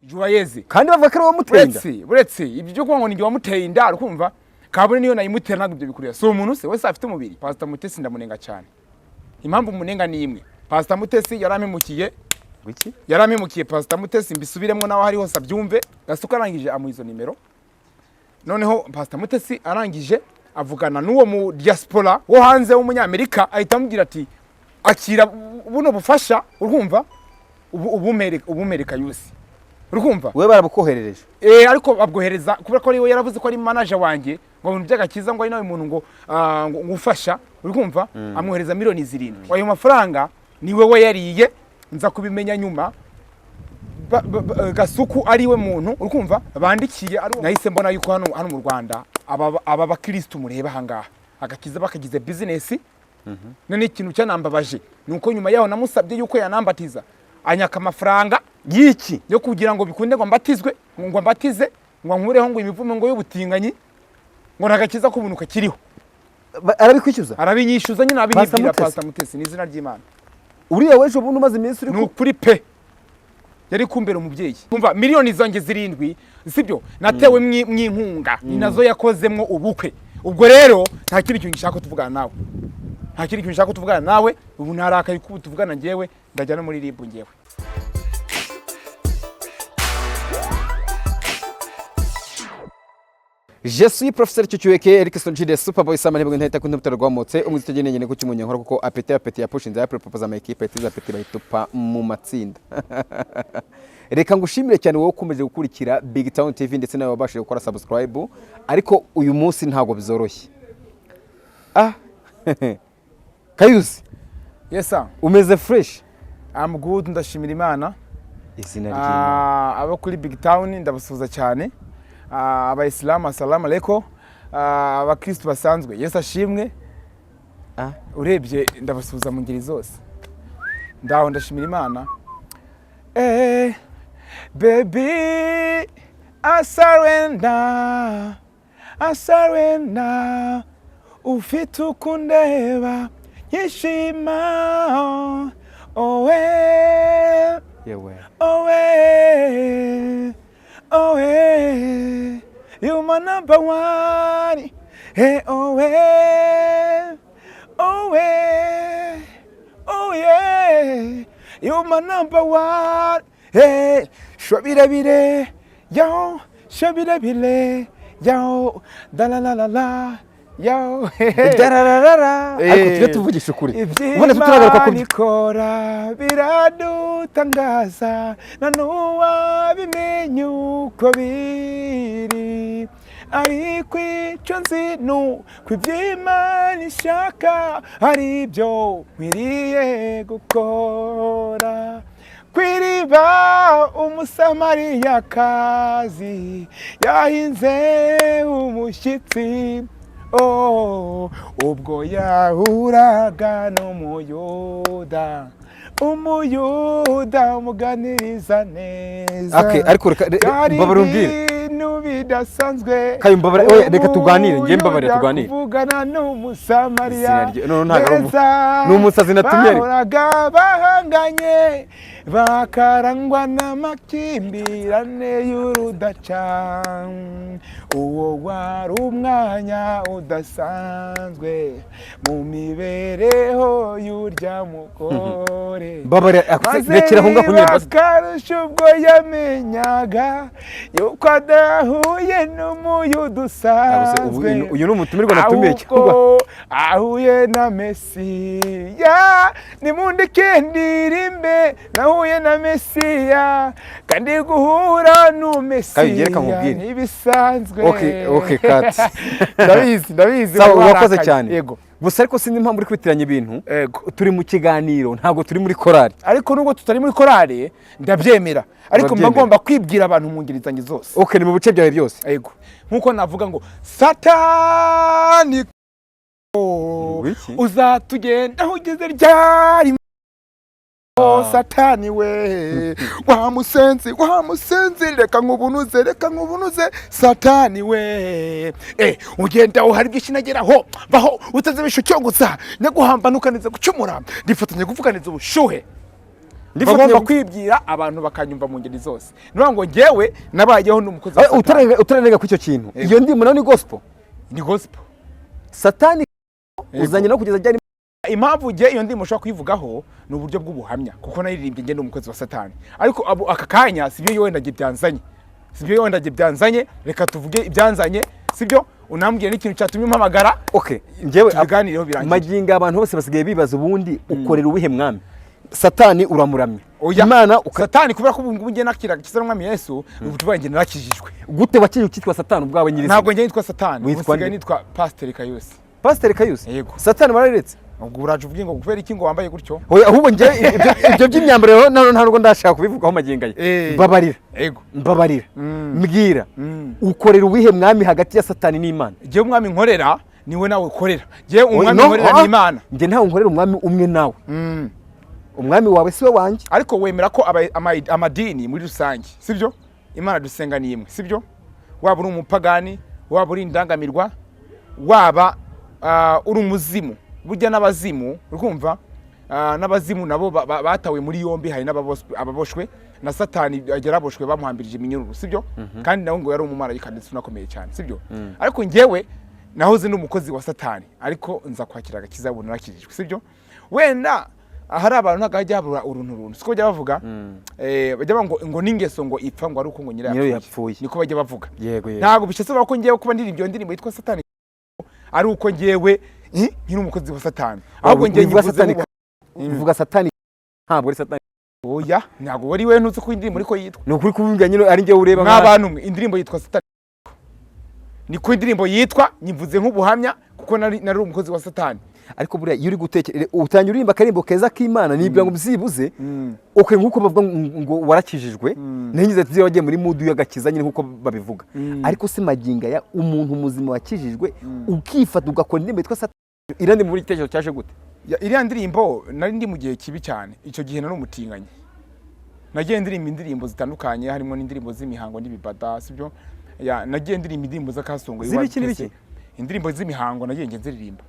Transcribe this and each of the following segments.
Juwayeze. Kandi bavuga ko ari wowe wamuteye inda. Buretse ibyo byo kuvuga ngo ni njye wamuteye inda, ukumva kabone niyo nayimutera, ntabwo ibyo bikurira. Si umuntu se wese afite umubiri? Pastor Mutesi ndamunenga cyane. Impamvu munenga ni imwe: Pastor Mutesi yarampemukiye. Wiki? Yarampemukiye Pastor Mutesi, mbisubiremo nawe ahari hose abyumve. Gasuku arangije amuha izo nimero. Noneho Pastor Mutesi arangije avugana n'uwo mu diaspora wo hanze w'Umunyamerika, ahita amubwira ati: "Akira buno bufasha, urumva, ubu ubumere Kayusi." Urumva? Wowe barabukoherereje? Eh, ariko babwohereza kubera ko ariwe yaravuze ko ari manager wanjye, ngo ibintu by'agakiza, ngo ari nawe muntu ngo ngo ufasha, urumva, amwohereza miliyoni 7. Ayo mafaranga ni we yariye. Nza kubimenya nyuma Gasuku ari we muntu, urumva, bandikiye. Ari nahise mbona yuko hano mu Rwanda aba bakristu mureba aha ngaha, agakiza bakagize business. None ikintu cyanambabaje ni uko nyuma yaho namusabye yuko yanambatiza, anyaka amafaranga. Y'iki? Yo kugira ngo bikunde ngo mbatizwe, ngo mbatize, ngo nkureho ngo imivumo ngo y'ubutinganyi, ngo ntagakiza k'ubuntu kakiriho. Arabikwishyuza? Arabinyishyuza nyine, abinyibwira. Mutesi? Pastor Mutesi, ni izina ry'Imana. Uriya w'ejo bundi umaze iminsi uri Ni ukuri pe, yari kumbera umubyeyi. Umva, miliyoni zanjye 7, sibyo, natewe mw'inkunga, ni nazo yakozemwo ubukwe. Ubwo rero nta kindi kintu gishaka tuvugana nawe, nta kindi kintu nshaka tuvugana nawe. Ubu ntarakaye kubu tuvugana, njyewe ndajya no muri RIB njyewe. Je suis professeur Chuchueke Erickson Gide Superboy Sama ntibwo ntahita ku ntubutaro rwamutse umuziki ugene nyene ku cyumunyankora kuko apeti yapushinze ya propose ama equipe etiza apeti bayitupa mu matsinda. Reka ngushimire cyane wowe ukomeje gukurikira Big Town TV, ndetse nawe wabashije gukora subscribe, ariko uyu munsi ntabwo bizoroshye. Ah, Kayusi. Yes sir. Umeze fresh? I'm good, ndashimira Imana. Izina ry'Imana. Ah, abo kuri Big Town ndabasuhuza cyane. Ah, abayisilamu, assalamu alaikum. Ah, abakristu basanzwe, Yesu ashimwe. Ah. Urebye ndabasuhuza mu ngeri zose. Ndaho, ndashimira Imana. Eh, baby, I surrender, I surrender. Ufite ukundeba nkishima, oh, eh. Yewe. Oh, eh, oh, eh, you my number one. Hey, oh, eh, oh, eh, oh, yeah, you my number one. Hey, shobirabire, yo, shobirabire, yo, da la la la la, yo. Darararara. Ariko tujye tuvugisha ukuri, ubona tutaragaruka ku Iby'Imana ikora biradutangaza, na n'uwabimenya uko biri, ariko icyo nzi ni uko iby'Imana ishaka ari byo nkwiriye gukora. Ku iriba Umusamariyakazi yahinze umushyitsi. Oh, ubwo yahuraga n'Umuyuda, Umuyuda umuganiriza neza. Okay, ariko reka Byari mbabarira umbwire. ibintu bidasanzwe. Kayo, mbabarira, oya, reka tuganire, njye mbabarira Umuyuda tuganire. kuvugana n'Umusamariya Izina no, ntabwo ari neza. Ni umusazi natumiye ariko. Bahoraga bahanganye, bakarangwa n'amakimbirane y'urudaca. Uwo wari umwanya udasanzwe mu mibereho y'urya mugore. Mbabarira, Maze rekera aho ngaho nyine basi. Akarusho ubwo yamenyaga yuko adahuye n'Umuyuda usanzwe, Uyu ni umutumirwa natumiye cyangwa? Ahubwo ahuye na Mesiya. Nimundeke ndirimbe, nahuye na Mesiya, kandi guhura Kayo, n'Umesiya reka nkubwire. ntibisanzwe. Okay, cut. Ndabizi, ndabizi. Sawa, wari urakoze warakaye. cyane. Yego. Gusa ariko sinzi impamvu uri kwitiranya ibintu. Yego. Turi mu kiganiro, ntabwo turi muri korali. Ariko nubwo tutari muri korale, ndabyemera, ariko mba Urabyemera. ngomba kwibwira abantu mu ngeri zanjye zose. Okay, ni mu bice byawe byose. Yego, nkuko navuga ngo Satani Wiki? uzatugenda aho ugeze ryari? Oh, Satani we, wa musenzi, wa musenzi, reka nkubunuze, reka nkubunuze. Satani we, eh, ugenda aho hari byinshi nageraho baho utazibisha ucyongoza nyaguhamba nukaniza gucumura ndifatanya kuvuganiza ubushuhe. Ndifatanya Bagomba kwibwira abantu bakanyumva mu ngeri zose. Ni ukuvuga ngo njyewe nabayeho n'umukozi wa Eh, Satani. Utarenga ku icyo kintu. Yego. Iyo ndirimbo nayo ni gospel? Ni gospel. Satani Yego. uzanye no kugeza ryari? Impamvu njye iyo ndirimbo ushobora kuyivugaho ni uburyo bw'ubuhamya, kuko naririmbye njye ndi umukozi wa Satani, ariko abo aka kanya sibyo wenda njye byanzanye, sibyo wenda njye byanzanye. Reka tuvuge ibyanzanye, sibyo? Unambwira n'ikintu cyatumye umpamagara. Okay, njyewe Tubiganireho birangire. Magingo abantu bose basigaye bibaza, ubundi ukorera uwihe mwami? Satani uramuramya? Oya. Imana uka Satani, kubera ko ubu ngubu njye nakira agakiza n'Umwami Yesu, ubu tubaye njye narakijijwe. Gute wakiri ukitwa Satani ubwawe nyirizina? Ntabwo njye nitwa Satani. Witwa Ubu nsigaye nde? nitwa Pasiteri Kayusi. Pasiteri Kayusi? Yego. Satani wararetse? Ubwo uraje uvuge ngo kubera iki ngo wambaye gutyo? Oya, ahubwo njye ibyo by'imyambaro rero ntabwo ndashaka kubivugaho magingo aya. Mbabarira. Yego. Mbabarira. Mbwira, ukorera uwihe mwami hagati ya Satani n'Imana? Njyewe umwami nkorera niwe nawe ukorera. Njyewe umwami No, nkorera ah, ni Imana. Njye ntawe nkorera umwami umwe nawe. Umwami wawe si we wanjye. Ariko wemera ko amadini muri rusange, sibyo? Imana dusenga ni imwe, sibyo? Waba uri umupagani, waba uri indangamirwa, waba uri umuzimu, burya n'abazimu, urumva, n'abazimu nabo batawe muri yombi. Hari ababoshwe na Satani, yaraboshwe, bamuhambirije iminyururu, sibyo? Kandi nawe ngo yari umumarayika ndetse unakomeye cyane, sibyo? Ariko njyewe nahoze ndi umukozi wa Satani, ariko nza kwakira agakiza, ubu narakijijwe, sibyo? Wenda ahari abantu ntabwo hajya habura uruntu runtu, siko bajya bavuga? Bajya bavuga ngo n'ingeso ngo ipfa ngo ari uko ngo nyirayo Nyirayo yapfuye. yapfuye. Niko bajya bavuga. Yego. Ntabwo bishatse kuvuga ko ngewe kuba ndirimba iyo ndirimbo yitwa Satani ari uko ngewe nkiri umukozi wa Satani, ahubwo ngewe Wivuga nyivuze Satani. Uvuga Satani, ntabwo ari Satani. Oya, ntabwo wari we, ntuzi ko indirimbo ariko yitwa. Ni ukuri kuvuga nyine ari njyewe ureba Mw'abantu mwe, indirimbo yitwa Satani, niko indirimbo yitwa. Nyivuze nk'ubuhamya kuko nari umukozi wa Satani. Ariko buriya iyo uri gutekereza utangira uririmba akarimbo keza k'Imana, nibwira ngo byibuze, okay, nk'uko bavuga ngo warakijijwe, ntigize ati wagiye muri mood y'agakiza nyine nk'uko babivuga. Ariko se magingo aya umuntu muzima wakijijwe ukifata ugakora indirimbo yitwa Satani, irandi muri igitekerezo cyaje gute? Iriya ndirimbo nari ndi mu gihe kibi cyane. Icyo gihe nari umutinganyi, nagiye ndirimba indirimbo zitandukanye, harimo n'indirimbo z'imihango n'ibibada, sibyo? Nagiye ndirimba indirimbo z'akasongo. Z'ibiki n'ibiki? Indirimbo z'imihango nagiye njye nziririmba,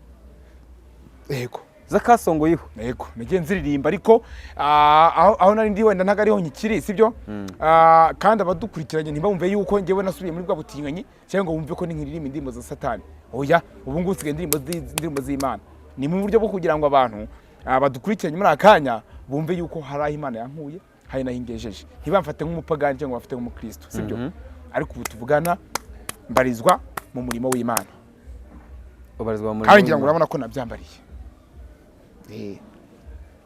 yego. Z'akasongoyeho? Yego, nagiye nziririmba, ariko aho nari ndi wenda ntabwo ariho nkikiri, sibyo? Kandi abadukurikiranye ntibumve yuko njyewe nasubiye muri bwa butinganyi, cyangwa ngo bumve ko nkiririmba indirimbo za Satani. Oya, ubu ngubu nsigaye indirimbo z'Imana. Ni mu buryo bwo kugira ngo abantu badukurikiranye muri aka kanya bumve yuko hari aho Imana yankuye, hari n'aho ingejeje, ntibamfate nk'umupagani cyangwa ngo bafate nk'umukristo, sibyo? Ariko ubu tuvugana mbarizwa mu murimo w'Imana. Ubarizwa muri Kandi ngira ngo urabona ko nabyambariye.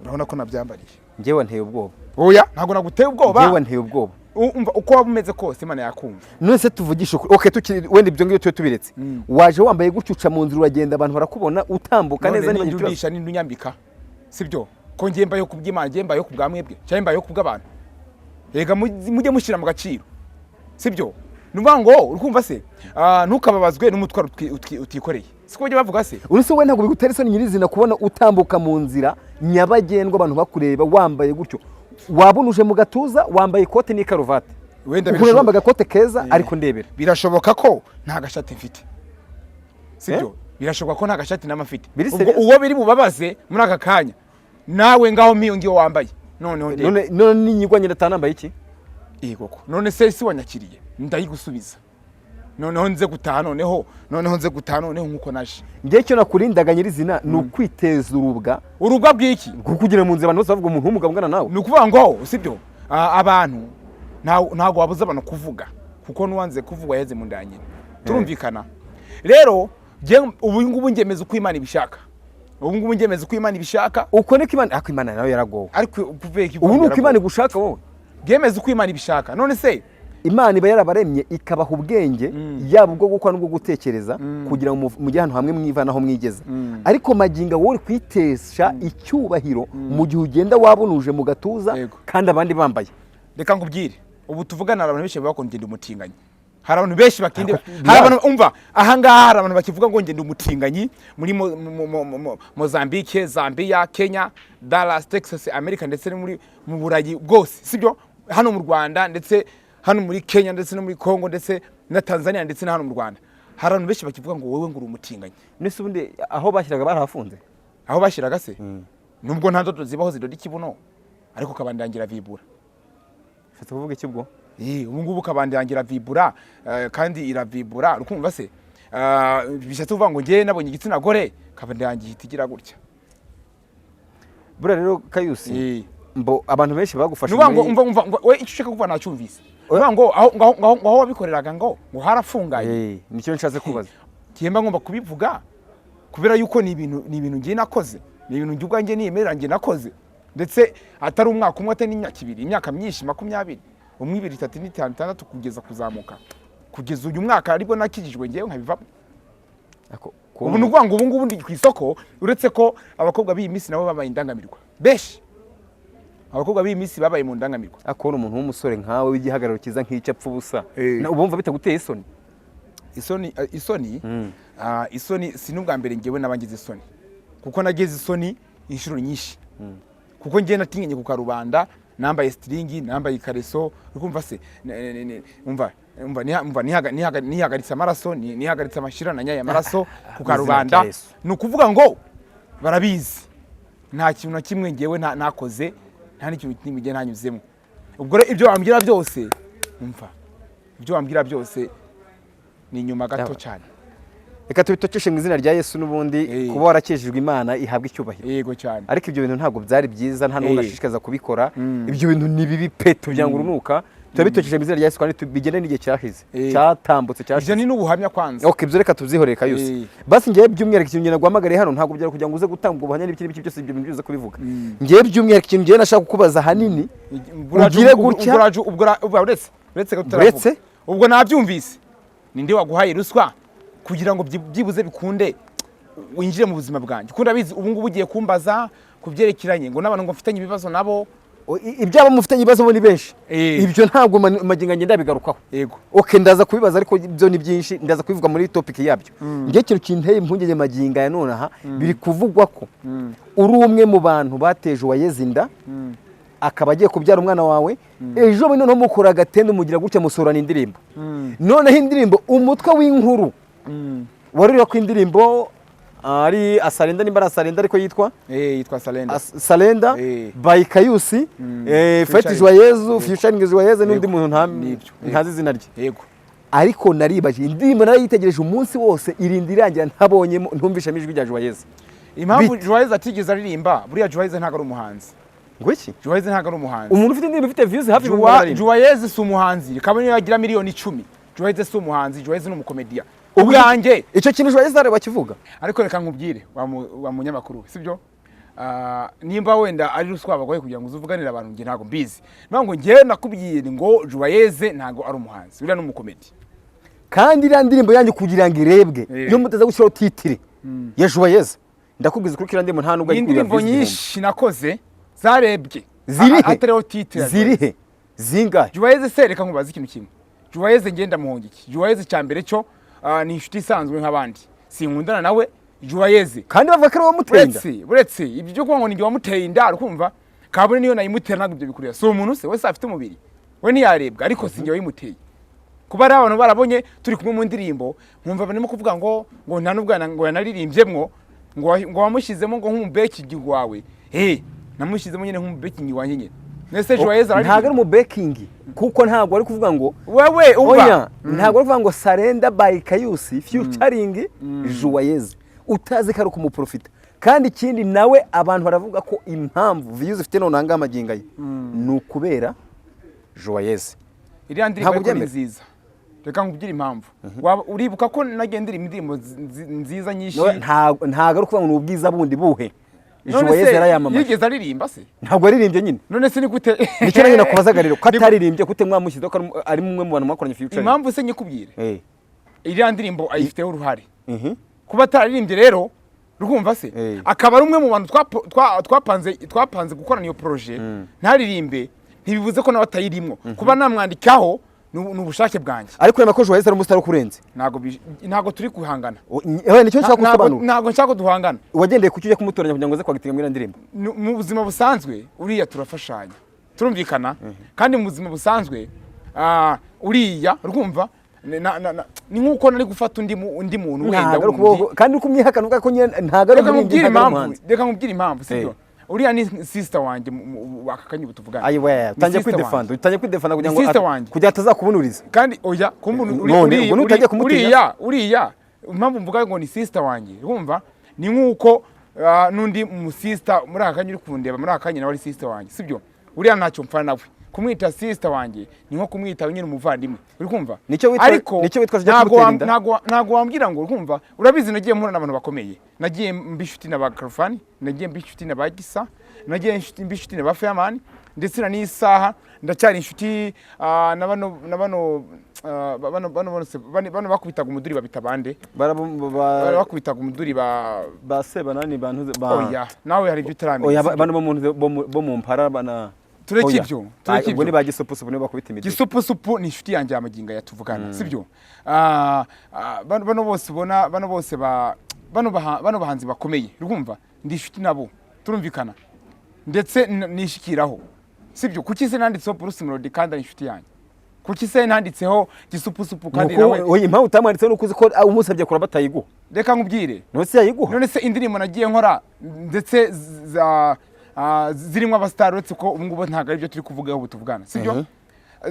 Urabona ko nabyambariye. Njyewe nteye ubwoba. Oya, ntabwo naguteye ubwoba. Njyewe nteye ubwoba. Umva, uko waba umeze kose Imana yakumva. None se tuvugishe ukuri, okay, tukiri wenda ibyo ngibyo tube tubiretse, waje wambaye gutyo, uca mu nzira, uragenda, abantu barakubona utambuka None neza, niba ninde ikibazo undisha, ninde unyambika, sibyo? Ko ngiye mbayeho ku bw'Imana, ngiye mbayeho ku bwa mwebwe cyangwa mbayeho ku bw'abantu? Rega mujye mushyira mu gaciro, sibyo? Ni ukuvuga ngo urikumva se, ntukababazwe n'umutwaro utikoreye, siko bajya bavuga se? Uretse wowe, ntabwo bigutera isoni nyirizina kubona utambuka mu nzira nyabagendwa abantu bakureba wambaye gutyo, wabunuje mu gatuza, wambaye ikote n'ikaruvati? Wenda Ukuntu wambaye agakote keza, ariko ndebera. Birashoboka ko nta gashati mfite, sibyo? Birashoboka ko nta gashati nama mfite. Biri Ubwo serious? uwo biri bubabaze muri aka kanya, nawe ngaho miyo ngiyo wambaye noneho ndebe. None ninyigwa nyine atanambaye iki? Yego ko none se si wanyakiriye, ndayigusubiza, noneho nze gutaha, noneho nkuko naje. Njye icyo nakurindaga nyirizina ni ukwiteza urubwa. Urubwa bw'iki? Kuko kugira mu nzira abantu bose bavuga umuntu w'umugabo ungana nawe. Ni ukuvuga ngo sibyo, abantu ntabwo wabuza abantu kuvuga, kuko n'uwanze kuvuga yaheze mu nda ya nyina. Turumvikana rero, njye ubu ngubu ngemeza uko Imana ibishaka, ubu ngubu ngemeza uko Imana ibishaka. Uko niko Imana, ariko Imana nawe yaragowe. Ariko kuvuga iki? Ubu ni uko Imana igushaka wowe. Bwemeza uko Imana ibishaka, none se? Imana iba yarabaremye ikabaha ubwenge, yaba ubwo gukora n'ubwo gutekereza, kugira ngo mujye ahantu hamwe mwivanaho mwigeza. Ariko magingo wowe uri kwitesha icyubahiro mu gihe ugenda wabunuje mu gatuza kandi abandi bambaye. Reka nkubwire, ubu tuvugana hari abantu benshi bavuga ngo ngenda umutinganyi. Hari abantu benshi bakindi Ariko hari abantu, umva, ahangaha hari abantu bakivuga ngo ngenda umutinganyi muri Mozambique, Zambia, Kenya, Dallas, Texas, America, ndetse no muri mu Burayi bwose, sibyo? Hano mu Rwanda, ndetse hano muri Kenya, ndetse no muri Congo, ndetse na Tanzania, ndetse na hano mu Rwanda, hari abantu benshi bakivuga ngo wowe ngo uri umutinganyi. Nese ubundi aho bashyiraga barahafunze? Aho bashyiraga se, nubwo nta ndodo zibaho zidoda ikibuno. Ariko kabandangira vibura. Ushatse kuvuga iki ubwo? Ubu ngubu kabandangira vibura, kandi iravibura, urukumva se? Bishatse kuvuga ngo njyewe nabonye igitsina gore, kabandangira ihita igira gutya. Buriya rero Kayusi, mbo abantu benshi bagufashe Nuvuga ngo umva, umva ngo we icyo ushaka kuvuga nacyumvise. Nuvuga ngo aho wabikoreraga ngo harafunganye. Nicyo nshatse kubaza. Njye mba ngomba kubivuga kubera yuko ni ibintu njye nakoze, ni ibintu njye ubwanjye niyemerera njye nakoze, ndetse atari umwaka umwe, atari n'imyaka 2, imyaka myinshi, 20, 1, 2, 3, 4, 5, 6, kugeza kuzamuka kugeza uyu mwaka aribwo nakijijwe ngewe nkabivamo. Ubu ni ukuvuga ngo ubu ngubu ndi ku isoko, uretse ko abakobwa b'iyi minsi nabo babaye indangamirwa benshi, abakobwa b'iyi minsi babaye mu ndangamirwa. Akubona umuntu w'umusore nkawe w'igihagararo cyiza nk'icyo apfa ubusa, uba wumva bitaguteye isoni? Isoni, isoni, isoni si n'ubwa mbere ngewe nabangize isoni, kuko nagize isoni inshuro nyinshi, kuko ngewe natinye ku karubanda nambaye string, nambaye ikareso, urikumva se? Umva, umva, umva, nihagaritse amaraso, nihagaritse amashira, nanyaye amaraso ku karubanda. Rya Yesu. Ni ukuvuga ngo barabizi, nta kintu na kimwe ngewe nakoze, nta n'ikintu kimwe ngewe ntanyuzemo. Ubwo rero ibyo wambwira byose, umva, ibyo wambwira byose ni inyuma gato cyane. Reka tubitokeshe mu izina rya Yesu n'ubundi. Kuba warakijijwe, Imana ihabwa icyubahiro. Yego cyane. Ariko ibyo bintu ntabwo byari byiza, nta n'uwo nashishikariza kubikora. Ibyo bintu ni bibi pe, tubyanga urunuka, turabitokeshe mu izina rya Yesu kandi bigende n'igihe cyashize, cyatambutse, Ibyo cyashize. ni n'ubuhamya kwanza. Ok, ibyo reka tubyihorere, Kayusi. Basi ngewe by'umwihariko ikintu ngenda guhamagariye hano ntabwo byari kugira ngo uze gutanga ubwo buhamya n'ibiki n'ibiki byose, ibyo bintu byose kubivuga. Ngewe by'umwihariko ikintu ngewe nashaka kukubaza ahanini, ugire gutya. Ubwo uretse ko tutaravuga. Uretse? Ubwo nabyumvise, ninde waguhaye ruswa kugira ngo byibuze bikunde winjire mu buzima bwanjye? Kuko ndabizi ubu ngubu ugiye kumbaza ku byerekeranye ngo n'abantu ngo mfitanye ibibazo nabo. Ibyabo mufitanye ibibazo bo ni benshi. Ibyo ntabwo magingo ngenda ndabigarukaho. Ok, ndaza kubibaza, ariko ibyo ni byinshi, ndaza kubivuga muri topic yabyo. Ngewe ikintu kinteye impungenge magingo aya nonaha, biri kuvugwa ko uri umwe mu bantu bateje Uwayeze inda, akaba agiye kubyara umwana wawe ejo bundi. Noneho mukora agatende, umugira gutya, musohorana indirimbo. Noneho indirimbo, umutwe w'inkuru wari uriho ko indirimbo ari Asarenda, nimba ari Asarenda ariko yitwa Yitwa Salenda. Salenda by Kayusi, feat Featuring. Joyezu, featuring Joyezu n'undi muntu Nibyo. ntazi izina rye. Ariko naribaje, indirimbo narayitegereje umunsi wose irinda irangira ntabonyemo, ntumvishemo ijwi rya Joyezu. Impamvu Bite. Joyeuse atigeze aririmba, buriya Joyeuse ntabwo ari umuhanzi. Ngo iki? Joyeuse ntabwo ari umuhanzi. Umuntu ufite indirimbo ifite views hafi 700,000. Joyeuse si umuhanzi, kabone niyo yagira miliyoni 10. Joyeuse si umuhanzi, Joyeuse ni umukomediya ubwanjye. Icyo kintu Joyezu areba bakivuga. Ariko reka nkubwire wa munyamakuru we, sibyo? Nimba wenda ari ruswa bagoye kugira ngo uzuvuganire abantu, njye ntabwo mbizi. Niyo ngo njyewe nakubwiye ngo Joyeuse ntabwo ari umuhanzi, uriya ni umukomedi. Kandi iriya ndirimbo yanyu kugira ngo irebwe, iyo mutaza gushyiraho titre ya Joyezu, ndakubwiza ukuri ko iriya ndirimbo nta nubwo Ni ari kugura indirimbo views 1000. nyinshi nakoze zarebwe Ziri he? Atariho titre ya Ziri he? Zingahe? Joyeuse se, reka nkubaze ikintu kimwe. Joyeuse ngenda muhonga iki? Joyeuse cya mbere cyo, ni inshuti isanzwe nk'abandi, sinkundana nawe Joyeuse. Kandi bavuga ko ari wowe wamuteye inda. Uretse ibyo byo kuvuga ngo ni wamuteye inda, ukumva kabone niyo nayimutera ntabwo ibyo bikurira. Si umuntu se wese afite umubiri we ntiyarebwa? Ariko si njye wayimuteye. Kuba ari abantu barabonye turi kumwe mu ndirimbo, nkumva barimo kuvuga ngo nta n'ubwo ngo yanaririmbyemwo, ngo wamushyizemo ngo nk'umubacking wawe. Namushyizemo nyine nk'umubacking wanjye nyine. Nese Joyeuse Ntabwo ari araririmba? umubacking, kuko ntabwo ari kuvuga ngo Wewe umva. Oya, ntabwo ari kuvuga ngo Sarenda by Kayusi featuring Joyeuse, utazi ko ari ukumuprofita. Kandi ikindi nawe abantu baravuga ko impamvu views ufite none ahangaha magingo aya ni ukubera Joyeuse. Iriya ndirimbo Ntabwo ariko ni ubyemera? nziza. Reka nkubwire impamvu. Waba uribuka ko nagiye ndirimba indirimbo nziza nyinshi? Ntabwo ari ukuvuga ngo ni ubwiza bundi buhe. None Joyeuse se yarayamamaje. yigeze aririmba se? Ntabwo yaririmbye nyine. None se ni gute? Nicyo nanjye nakubazaga rero, ko ataririmbye, gute mwamushyizeho ko ari umwe mu bantu mwakoranye featuring? Impamvu se nyikubwire. Iriya ndirimbo ayifiteho uruhare. Kuba atararirimbye rero, urumva se, akaba ari umwe mu bantu twapanze gukorana iyo projet, ntaririmbe ntibivuze ko nawe atayirimwo. Kuba namwandikaho ni ubushake bwanjye. Ariko ureba ko Joyeuse ari umusitari ukurenze. Ntabwo turi guhangana. Nicyo nshaka gusobanura. Ntabwo nshaka ko duhangana. Wagendeye ku cyo ujya kumutoranya kugira ngo uze kwagitinga muri iriya ndirimbo? Mu buzima busanzwe uriya turafashanya, turumvikana. Kandi mu buzima busanzwe, uriya urumva ni nk'uko nari gufata undi muntu wenda Ntabwo ari wundi. ukubaho, kandi uri kumwihakana uvuga ko nyine ntabwo ari Reka umuririmbyi, nkubwire ntabwo ari impamvu. umuhanzi. Reka nkubwire impamvu, sibyo? Uriya ni sister wanjye aka kanya ubu tuvugana. Ayiwe, Ni utangiye sister kwidefanda, wanjye. utangiye kwidefanda kugira Ni ngo sister wanjye. kugira atazakubunuriza. Kandi oya, kumbona None, ubwo nutagiye kumutinya? Uriya impamvu mvuga ngo ni sister wanjye, urumva, ni nk'uko n'undi musista muri aka kanya uri kundeba muri aka kanya nawe ari sister wanjye, sibyo? Uriya ntacyo mpfa nawe. Kumwita sister wanjye ni nko kumwita nyine umuvandimwe, uri kumva? Ariko Nicyo witwa ujya ntago kumutera inda? Ntago wambwira ngo, urumva, urabizi, nagiye mpura n'abantu bakomeye. Nagiye mba inshuti na ba Karufani, nagiye mba inshuti na ba Gisa, nagiye mba inshuti na ba Fireman, ndetse na n'isaha ndacyari inshuti na bano bano bose bano bakubitaga umuduri babita bande? Bakubitaga umuduri ba Ba Sebanani, bantu ba Oya, nawe hari ibyo utaramenya. Oya, Sibyo? bano bo mu mpara bana. Tureke Oya. ibyo, tureke Ubwo ibyo. ni ba Gisupusupu, nibo bakubita imiduri. Gisupusupu ni inshuti yanjye ya magingo aya tuvugana, sibyo? Bano bose ubona, bano bose ba bano bano bahanzi bakomeye, urumva, ndi inshuti nabo, turumvikana, ndetse nishikiraho, sibyo? Kuki se nanditseho Bruce Melody kandi ari inshuti yanjye? Kuki se nanditseho Gisupusupu kandi Nuko nawe? Oya, impamvu utamwanditseho nuko uzi ko umusabye kura batayiguha. Reka nkubwire. None se yayiguha? None se indirimbo nagiye nkora ndetse zirimo abasitari, uretse ko ubu ngubu ntabwo aribyo turi kuvugaho ubu tuvugana, sibyo?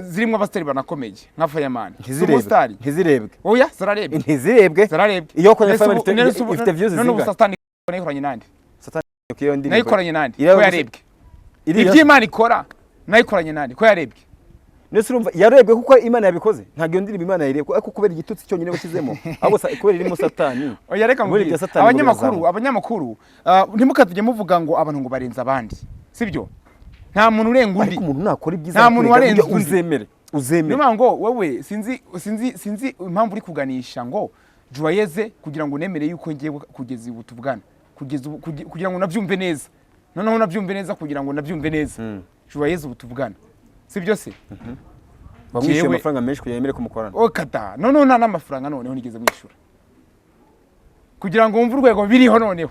Zirimo abasitari banakomeye nka Fireman. Si Ntizirebwe. umusitari? Ntizirebwe. Oya, zararebwe. Ntizirebwe. Zararebwe. Iyo wakoranye None se Fireman none se ifite views none ubu zingahe? Satani nayikoranye nande? Satani iyo ndirimbo Nayikoranye nande Iriya ko gusa- yarebwe? Iriya Iby'Imana ikora nayikoranye nande ko yarebwe? Nese urumva yarebwe kuko Imana yabikoze? Ntabwo iyo ndirimbo Imana yayirebwe, ariko kubera igitutsi cyonyine washyizemo, ahubwo kubera irimo Satani. Oya, reka Ubundi nkubwire. ibya Satani ngo Abanyamakuru, birazamuka. abanyamakuru, ntimukatujye muvuga ngo abantu ngo barenze abandi, sibyo? Nta muntu urenga undi. Ariko umuntu nakora ibyiza Nta muntu arakurega, warenze ujye undi. uzemere, uzemere. Niyo mpamvu ngo wowe sinzi impamvu uri kuganisha ngo Joyeze kugira ngo unemere yuko ngiye kugeza ubu tuvugana, kugeza ubu kugira ngo nabyumve neza, noneho nabyumve neza, kugira ngo nabyumve neza, Joyeze ubu tuvugana, sibyo se? Bamwishyuye Jewe- amafaranga menshi kugira yemere kumukorana. Okata, noneho nta n'amafaranga noneho nigeze mwishyura kugira ngo wumve urwego biriho. Noneho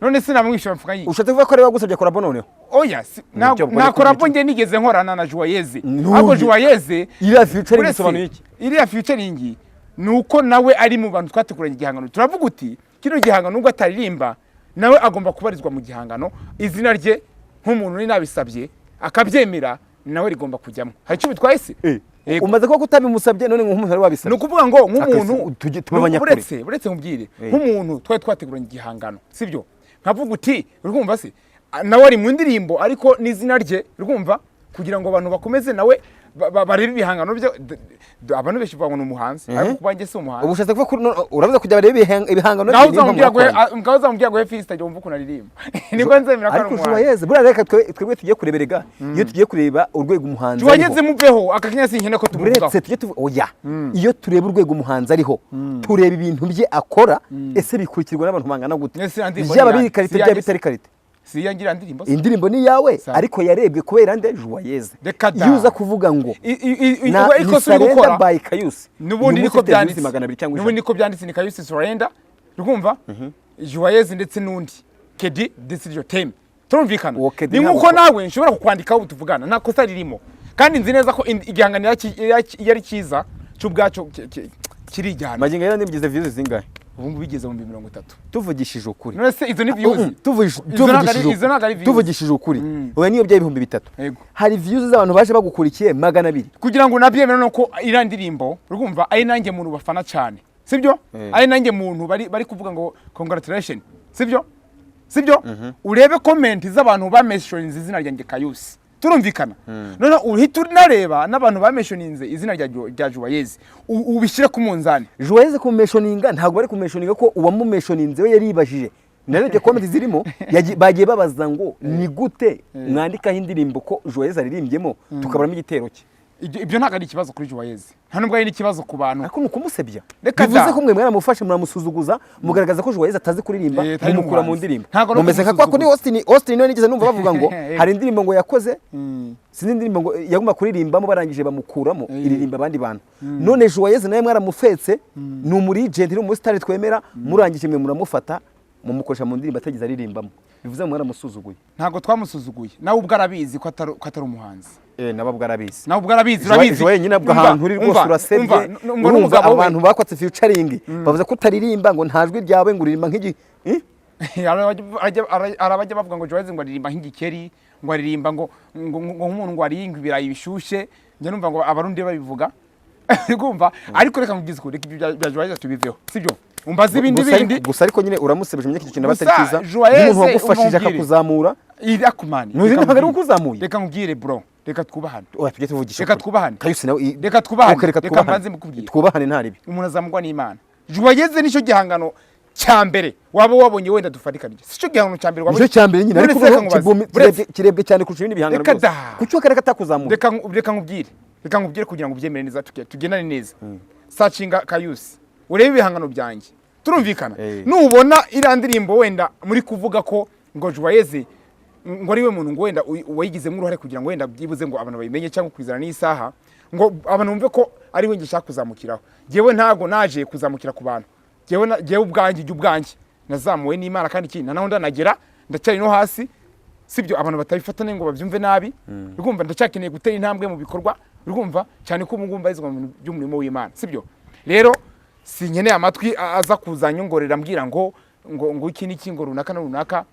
none se namwishyura amafaranga yihe? Ushatse kuvuga ko ariwe wagusabye collabo noneho? Oya, Nibyo, nta ubwo collabo njye nigeze nkorana na Joyeze. Ntuye. Ahubwo Joyeze Iriya featuring uretse isobanuye iki? Iriya featuring ni uko nawe ari mu bantu twateguranye igihangano, turavuga uti kino gihangano nubwo ataririmba nawe agomba kubarizwa mu gihangano, izina rye nk'umuntu uri nabisabye akabyemera nawe rigomba kujyamo. Hari icyo bitwaye se? Yego. Umaze kuba kutabimusabye none nk'umuntu wari Ni wabisabye. ukuvuga ngo nk'umuntu Akase, tujye tube abanyakuri. Uretse nkubwire, nk'umuntu twari twateguranye igihangano, sibyo? Nkavuga uti, urumva se, nawe ari mu ndirimbo ariko n'izina rye, urumva, kugira ngo abantu bakomeze nawe barebe ibihangano bye. Abantu benshi bavuga ngo ni umuhanzi, ariko kuba njye si umuhanzi. Ubu ushatse kuvuga ko uravuze kugira barebe ibihangano Ngaho bye, niyo mpamvu uzamubwira ngo mwakoranye. ngaho uzamubwira ngo Fiston wumva ukuntu aririmba, nibwo nzemera ko ari Ariko umuhanzi. Joyeze buriya, reka twebwe tugiye kureberega, iyo tugiye kureba urwego umuhanzi ariho. Joyeze muveho, aka kanya sinkene ko tumuvugaho. Uretse tujye tuvuga, oya, iyo tureba urwego umuhanzi ariho, tureba ibintu bye akora, ese bikurikirwa n'abantu bangana gute? Ese ya ndirimbo Byaba ni biri iyanjye? qualité, Si byaba iyanjye bitari qualité. Si iyanjye iriya ndirimbo se? Indirimbo ni iyawe, Sa- ariko yarebwe kubera nde? Joyeze. Reka da. Iyo uza kuvuga ngo na Ubwo ni ikosa uri Surrender gukora by Kayusi, n'ubundi uyu niko munsi ifite views byanditse. 200 cyangwa N'ubundi 100. niko byanditse, ni Kayusi Surrender, urumva, Joyeze ndetse n'undi Kedi, ndetse iryo teme turumvikana. Uwo Kedi Ni ntabwo nk'uko nawe nshobora kukwandikaho ubu tuvugana, nta kosa ririmo, kandi nzi neza ko igihangano iyo ari cyiza cy'ubwacyo kirijyana. Magingo aya nibyize views zingahe? Ubu ngubu bigeze mu 30,000. Tuvugishije ukuri. None se izo ni views? Izo ntabwo izo ntabwo ari views. Tuvugishije ukuri, oya, niyo byaba 3000, Yego. hari views z'abantu baje bagukurikiye 200. Kugira ngo nabyemere nuko iriya ndirimbo, urumva, ari nanjye muntu bafana cyane, sibyo? Ari nanjye muntu bari kuvuga ngo congratulation, sibyo? Sibyo? Urebe comment z'abantu bameshoninze izina ryanjye Kayusi, turumvikana. Noneho uhita unareba n'abantu bameshoninze izina rya Joyeze, ubishyire ku munzani. Joyeze kumeshoninga, ntabwo bari kumeshoninga ko uwamumeshoninze we yaribajije. Narebye comment zirimo, bagiye babaza ngo ni gute mwandikaho indirimbo ko Joyeze aririmbyemo tukaburamo igitero cye? Ibyo ntabwo ari ikibazo kuri Joyeze, nta nubwo ari n'ikibazo ku bantu. Ariko ni ukumusebya. Reka Bivuze da. ko mwe mwaramufashe muramusuzuguza, mugaragaza ko Joyeze atazi kuririmba, Eh, atari mumukura mu n'umuhanzi. ndirimbo. Ntabwo ari Mumeze nka kwa kuri ukumusuzuguza. Austin niwe nigeze numva bavuga ngo hari indirimbo ngo yakoze, sinzi indirimbo ngo yagomba kuririmbamo, barangije bamukuramo, iririmba abandi bantu. None Joyeze nawe mwaramufetse, ni umuregent, ni umusitari twemera, murangije mwe muramufata mumukoresha mu ndirimbo atageze aririmbamo, bivuze ngo mwaramusuzuguye. Ntabwo twamusuzuguye, nawe ubwo arabizi ko atari umuhanzi. Eh, nabo ubwo arabizi. Nawe ubwo arabizi, urabizi. Joye nyine ubwo Umva, ahantu uri rwose umva, urasebye. umva, umva Urumva n'umugabo we. abantu bakwatse featuring bavuze ko utaririmba, ngo nta jwi ryawe, ngo uririmba nk'igi. Eh? Hari abajya bavuga ngo Joyeux ngo aririmba nk'igikeri, ngo aririmba ngo nk'umuntu ngo ariye ibirayi bishushe. Njya numva ngo Abarundi babivuga, urumva? Ariko reka nkubwize ukuri, reka ibyo bya Joyeux tubiveho, sibyo? Umbaze ibindi Gusa bindi. Gusa ariko nyine uramusebeje, umenye ko icyo kintu aba Gusa atari cyiza. Joyeux, Nk'umuntu wagufashije umubwire. akakuzamura. Irakumani. Ntuzi, ntabwo ari ukuzamuye. Reka nkubwire, bro, reka twubahane. Oya, tujye tuvugisha Reka ukuri. twubahane. Kayusi nawe Reka twubahane. Okay, reka Reka twubahane. mbanze mukubwire. Twubahane, nta ribi. Umuntu azamugwa n'Imana. Joyeux nicyo gihangano cya mbere waba wabonye wenda dufatikanije, si cyo gihangano cya mbere wabonye? Nicyo cya mbere nyine, None ariko se reka noneho nkubaze. Buretse. Kirebwe cyane kurusha ibindi bihangano Reka byose. da. Kuki akarere katakuzamuye? Reka nkubwire kugira ngo ubyemere neza, tugendane neza. Searchinga Kayusi, urebe ibihangano byanjye, turumvikana? Eh. Nubona iriya ndirimbo wenda muri kuvuga ko ngo Joyeux ngo ari we muntu ngo wenda wayigizemo uruhare kugira ngo wenda byibuze ngo abantu babimenye cyangwa kwizana n'isaha ngo abantu bumve ko ari we ngishaka kuzamukiraho, jyewe ntago naje kuzamukira ku bantu. Jyewe ubwanjye, jye ubwanjye nazamuwe n'Imana, kandi ikindi naho ndanagera ndacyari no hasi, sibyo? Abantu batabifata ngo babyumve nabi, urumva? Ndacyakeneye gutera intambwe mu bikorwa, urumva? Cyane ko ubu ngubu mbarizwa mu bintu by'umurimo w'Imana, sibyo? Rero sinkeneye amatwi aza kuzanyongorera ambwira ngo iki n'iki, ngo runaka na runaka.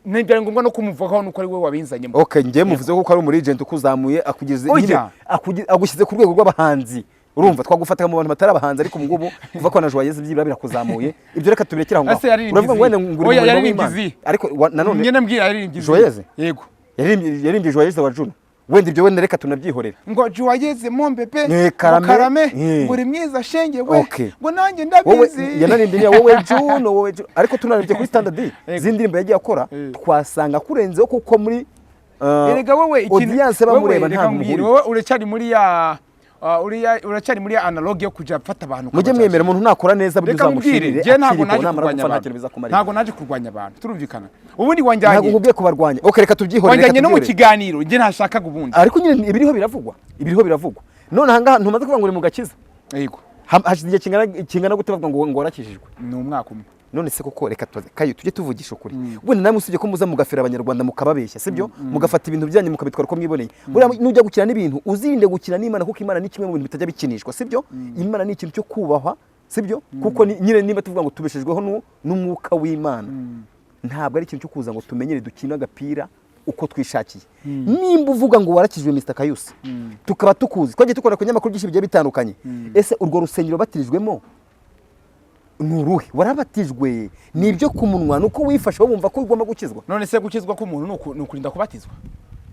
Ntibyari ngombwa no kumuvugaho, nuko ari we wabinzanyemo. Okay, njye muvuze ko ari umurigent ukuzamuye, akugeze Oya. nyine agushyize ku rwego rw'abahanzi. Urumva twagufata mu bantu batari abahanzi, ariko ubu ngubu kuva ko na Joyeux byibura birakuzamuye, ibyo reka tubirekere aho ngaho. Ese yaririmbye Uravuga ngo wenda izihe? ngo uri Oya, mu murimo yaririmbye w'Imana. izihe? Ariko nanone Nyine mbwira, yaririmbye izihe? Joyeux? Yego. Yaririmbye Joyeux wa Juno. Wenda ibyo wenda reka tunabyihorere. Ngo Joyeux mon bébé, Eh, ngo karame. karame, Eh. ngo uri mwiza shenge we, Okay. ngo nanjye Wowe ndabizi. yanaririmbye niya wowe Juno, wowe Juno. Ariko tunarebye kuri standard Yego. z'indirimbo yagiye akora, Eh. twasanga kurenzeho, kuko muri Erega wowe ikintu audience bamureba wowe, nta reka nkubwire, muhuri. wowe uracyari muri ya uracyari muri ya analogue yo kujya mfata abantu Mujye ukabacaca. mwemera umuntu nakora neza, buryo Reka nkubwire, uzamushimire njye ntabwo akiriho, naje namara kurwanya gupfa nta abantu. kintu bizakumarira. Ntabwo naje kurwanya abantu, turumvikana? Ubundi Ntabwo wanjyanye nkubwiye kubarwanya. Okay, reka tubyihorere, reka wanjyanye no mu tubyihorere. kiganiro njye ntashakaga ubundi. Ariko nyine ibiriho biravugwa, ibiriho biravugwa. None ahangaha ntumaze kuvuga ngo uri mu gakiza? Yego. Hashize igihe kingana gute bavuga ngo warakijijwe? Ni umwaka umwe. None se koko, reka tubaze Kayo, tujye tuvugisha ukuri. Wenda namwe usibye ko muza mugafera Abanyarwanda, mukababeshya, sibyo? Mugafata ibintu byanyu mukabitwara uko mwiboneye. Buriya nujya gukina n'ibintu, uzirinde gukina n'Imana, kuko Imana ni kimwe mu bintu bitajya bikinishwa, sibyo? Imana ni ikintu cyo kubahwa, sibyo? Kuko nyine niba tuvuga ngo tubeshejweho n'umwuka w'Imana, ntabwo ari ikintu cyo kuza ngo tumenyere dukine agapira uko twishakiye. Nimba uvuga ngo warakijwe, Mr Kayusi, tukaba tukuzi, twagiye dukora ku binyamakuru byinshi bigiye bitandukanye, ese urwo rusengero batirijwemo ni uruhe? Warabatijwe? Ni ibyo ku munwa? Ni uko wifashe wumva ko ugomba gukizwa? None se gukizwa k'umuntu ni ukurinda kubatizwa?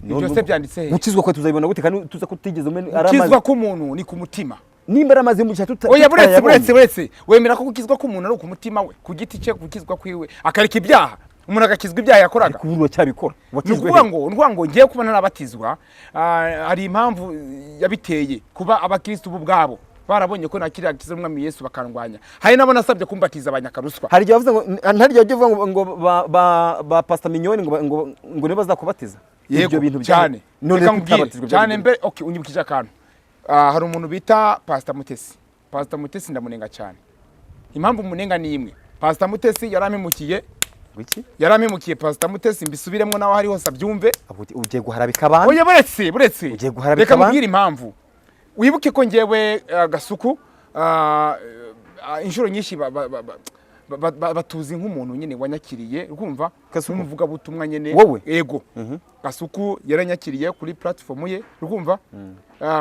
No, Ibyo no. se byanditse he? Gukizwa kwe tuzabibona gute kandi tuza kutigeze umenya ari Gukizwa amazi? k'umuntu ni ku mutima. Nimba ari amazi y'umugisha Oya, buretse. tutayabonye. Buretse, wemera ko gukizwa k'umuntu ari ku mutima we, ku giti cye, gukizwa kwiwe akareka ibyaha, umuntu agakizwa ibyaha yakoraga? Ariko ubu uracyabikora. Ni Wakijwe ukuvuga he? ngo ni ukuvuga ngo ngiye kuba ntarabatizwa, hari impamvu yabiteye, kuba abakirisitu bo ubwabo barabonye ko nakiriya akiza umwami Yesu bakandwanya. Hari nabo nasabye kumbatiza abanyakaruswa. Hari igihe wavuze ngo, hari igihe wagiye uvuga ngo ba Pastor Mignone ngo nibo bazakubatiza. Yego. Ibyo bintu Cyane. None Reka ko nkubwire, utabatijwe cyane byari mbere. Okay, unyibukije akantu. Hari umuntu bita Pastor Mutesi. Pastor Mutesi ndamunenga cyane. Impamvu munenga ni imwe: Pastor Mutesi yarampemukiye. Ngo iki? Yarampemukiye Pastor Mutesi, mbisubiremo nawe ahari hose abyumve. Abo ugiye guharabika abantu. Oya, buretse, buretse. Ugiye guharabika Reka abantu? nkubwire impamvu. Wibuke ko ngewe Gasuku inshuro nyinshi batuzi nk'umuntu nyine wanyakiriye, urumva? Gasuku? Nk'umuvugabutumwa nyine. Wowe? Yego, Gasuku yaranyakiriye kuri platform ye, urumva?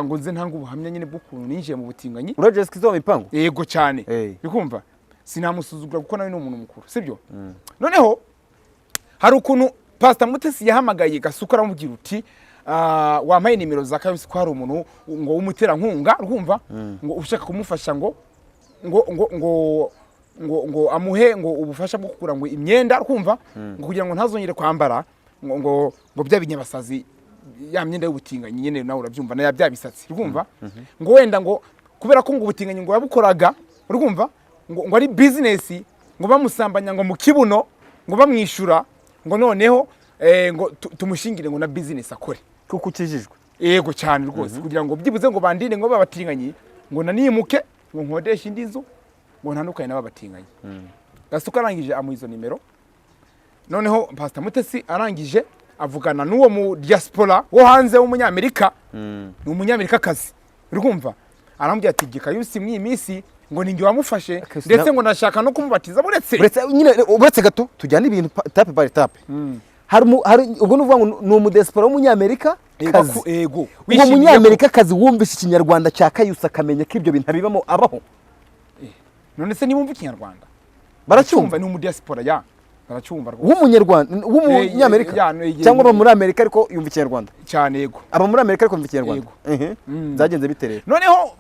Ngo nze ntanga ubuhamya nyine bw'ukuntu ninjiye mu butinganyi. Uraje sikizo mipango. Yego cyane. Eh. Urumva, sinamusuzugura kuko nawe ni umuntu mukuru, sibyo? Noneho hari ukuntu Pastor Mutesi yahamagaye Gasuku aramubwira uti: "Wampaye nimero za Kayusi ko hari umuntu ngo w'umuterankunga, urumva, ngo ushaka kumufasha ngo amuhe ngo ubufasha bwo kugura ngo imyenda, urumva, ngo kugira ngo ntazongere kwambara ngo bya binyabasazi, ya myenda y'ubutinganyi nyine, nawe urabyumva, na ya bya bisatsi, urumva, ngo wenda ngo kubera ko ngo ubutinganyi ngo yabukoraga, urumva, ngo ari business, ngo bamusambanya ngo mu kibuno, ngo bamwishyura, ngo noneho ngo tumushingire ngo na business akore." Kuko ukijijwe. Yego cyane rwose, kugira ngo byibuze ngo bandinde ngo babatinganyi, ngo nanimuke, ngo nkodeshe indi nzu, ngo ntandukane n'ababatinganyi. Gasuku arangije amuha izo nimero. Noneho Pastor Mutesi arangije avugana n'uwo mu diaspora wo hanze w'Umunyamerika, ni Umunyamerikakazi, uri kumva? Arambwira ati: "Gikayusi, mw'iyi minsi Ngo ninjye wamufashe, Akasi ndetse ngo ndashaka no kumubatiza, buretse. Uretse nyine, uretse gato, tujyane ibintu étape par étape. Hari ubwo ni ukuvuga ngo ni umudiaspora w'umunyamerika kazi. Ego. Uwo Wishimiye ko- munyamerika kazi wumvise ikinyarwanda cya Kayusi, akamenya ko ibyo bintu abibamo, abaho. None se niba wumva ikinyarwanda? Baracyumva. Ni umudiaspora, ya, baracyumva rwose. W'umunyarwanda, w'umunyamerika, cyangwa aba muri Amerika ariko yumva ikinyarwanda? Cyane, yego. Aba muri Amerika ariko yumva ikinyarwanda. Yego. Byagenze bite rero? Noneho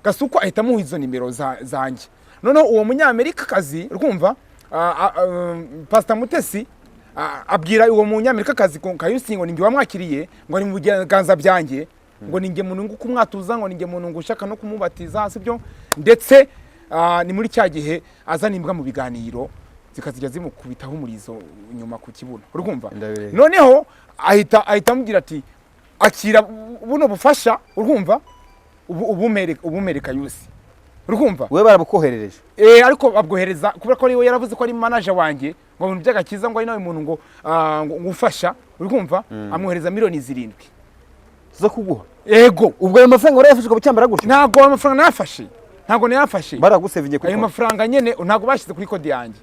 Gasuku ahita amuha izo nimero zanjye. Noneho uwo munyamerika kazi, urumva, Pastor Mutesi abwira uwo munyamerika kazi ko Kayusi ngo ninjye wamwakiriye, ngo ari mu biganza byanjye, ngo ninjye muntu ngo kumwatuza, ngo ninjye muntu ngo ushaka no kumubatiza, sibyo? Ndetse ni muri cya gihe azana imbwa mu biganiro, zikazijya zimukubitaho umurizo inyuma ku kibuno, urumva? Ndabireba. Noneho ahita amubwira ati: "Akira buno bufasha, urumva, ubu ubumere Kayusi," urumva? Wowe barabukoherereje? Eh, ariko babwohereza kubera ko ari we yaravuze ko ari manager wanjye, ngo mu bintu by'agakiza, ngo ari nawe muntu ngo ngo ufasha, urumva? Amwohereza miliyoni 7 zo kuguha? Ego. Ubwo ayo mafaranga warayafashe ukabucyambara gutyo? Ntabwo ayo mafaranga nayafashe, ntabwo nayafashe. Baragusevingiye kuri Ayo konti? mafaranga nyene ntabwo bashyize kuri kodi yanjye,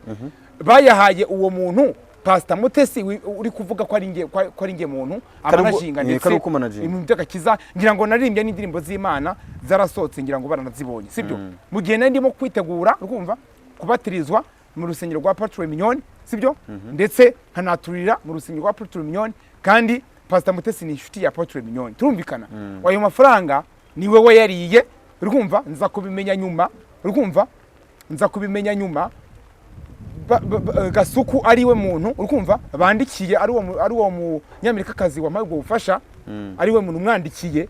bayahaye uwo muntu Pastor Mutesi uri kuvuga ko ari nge, ko ari nge muntu amanaginga, ndetse kari ukumanaginga. ibintu by'agakiza. Ngira ngo naririmbye n'indirimbo z'Imana zarasohotse, ngira ngo baranazibonye, sibyo? Mu gihe nari ndimo kwitegura, urumva, kubatirizwa mu rusengero rwa Patrick Mignone, sibyo? Ndetse nkanaturira mu rusengero rwa Patrick Mignone, kandi Pastor Mutesi ni inshuti ya Patrick Mignone, turumvikana. Ayo mafaranga ni we yariye, urumva? Nza kubimenya nyuma, urumva, nza kubimenya nyuma Gasuku ari we muntu, urumva, bandikiye, ari uwo munyamerikakazi wampaye ubwo bufasha, ari we muntu umwandikiye